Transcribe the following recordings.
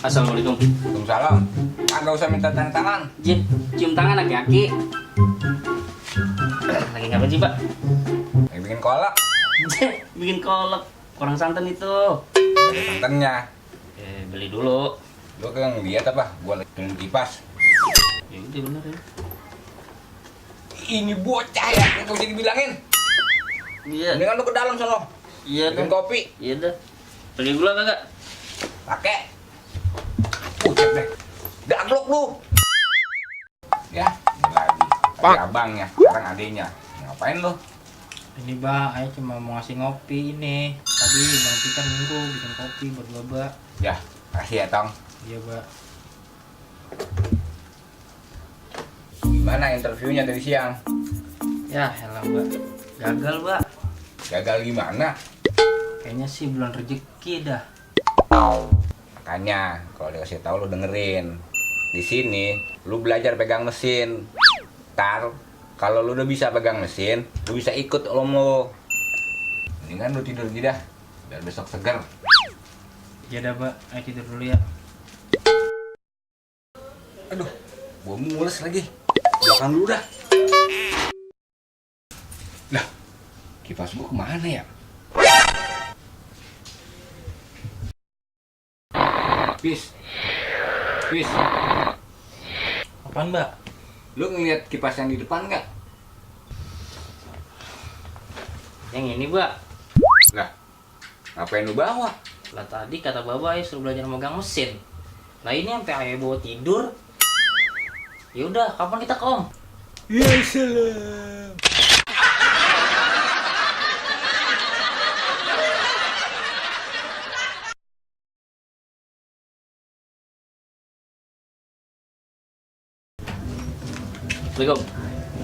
Assalamualaikum. Waalaikumsalam. Agak usah minta tanda tangan. Cium tangan aki-aki. Lagi ngapain sih, Pak? Lagi bikin kolak. Bikin kolak. Kurang santan itu. Ada santannya. Beli dulu. Lu kan ngeliat apa? Gua lagi dengan kipas. Ya udah bener ya. Ini bocah ya, nggak usah dibilangin. Iya. Mendingan lu ke dalam sono. Iya Bikin dah. kopi. Iya dah. Beli gula kagak? Pakai. Pucet deh. Daglok lu. Ya, ini lagi. Tadi abangnya, sekarang adenya. Ngapain lu? Ini Bang, saya cuma mau ngasih ngopi ini. Tadi Bang Pikan nyuruh bikin kopi buat Baba. Ya, kasih ya, Tong. Iya, Mbak. Gimana interviewnya tadi siang? Ya, elah, Mbak. Gagal, Mbak. Gagal gimana? Kayaknya sih bulan rezeki dah. Makanya kalau dikasih tahu lu dengerin. Di sini lu belajar pegang mesin. Ntar kalau lu udah bisa pegang mesin, lu bisa ikut om lu. Mendingan lu tidur aja dah, biar besok segar. Iya dah, Mbak. Ayo tidur dulu ya. Aduh, gua mules lagi. Belakang dulu dah. Lah, kipas gua kemana ya? Pis. Apaan, Mbak? Lu ngeliat kipas yang di depan nggak? Yang ini, Mbak. Lah, ngapain lu bawa? Lah tadi kata Baba ya suruh belajar megang mesin. Lah ini sampai ayah bawa tidur. Ya udah, kapan kita ke Om? Ya salam. Assalamualaikum.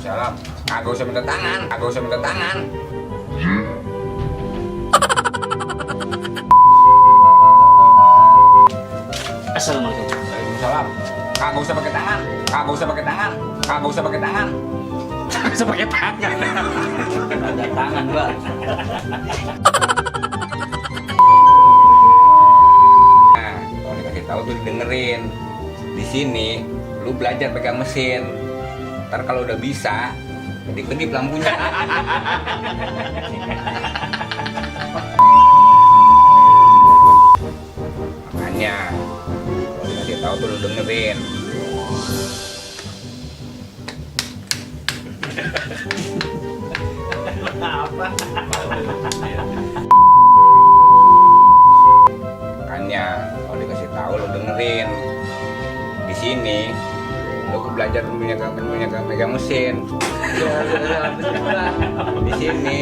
Salam. Kagak usah minta tangan. Kagak usah minta tangan. Assalamualaikum. Waalaikumsalam. Kagak usah pakai tangan. Kagak usah pakai tangan. Kagak usah pakai tangan. Bisa pakai tangan. Ada tangan, Mbak. Nah, kalau dikasih tahu tuh didengerin. Di sini lu belajar pegang mesin. Ntar kalau udah bisa, kedip-kedip lampunya. Makanya kalau dikasih tahu tuh lu dengerin. Apa? Makanya kalau dikasih tahu lu dengerin. Di sini lu belajar punya megang mesin. Di sini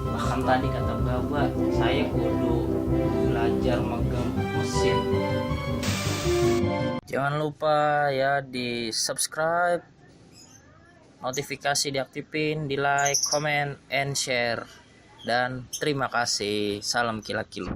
Bahkan tadi kata Baba, saya kudu belajar megang mesin. Jangan lupa ya di subscribe, notifikasi diaktifin, di like, comment, and share. Dan terima kasih. Salam kila kilo.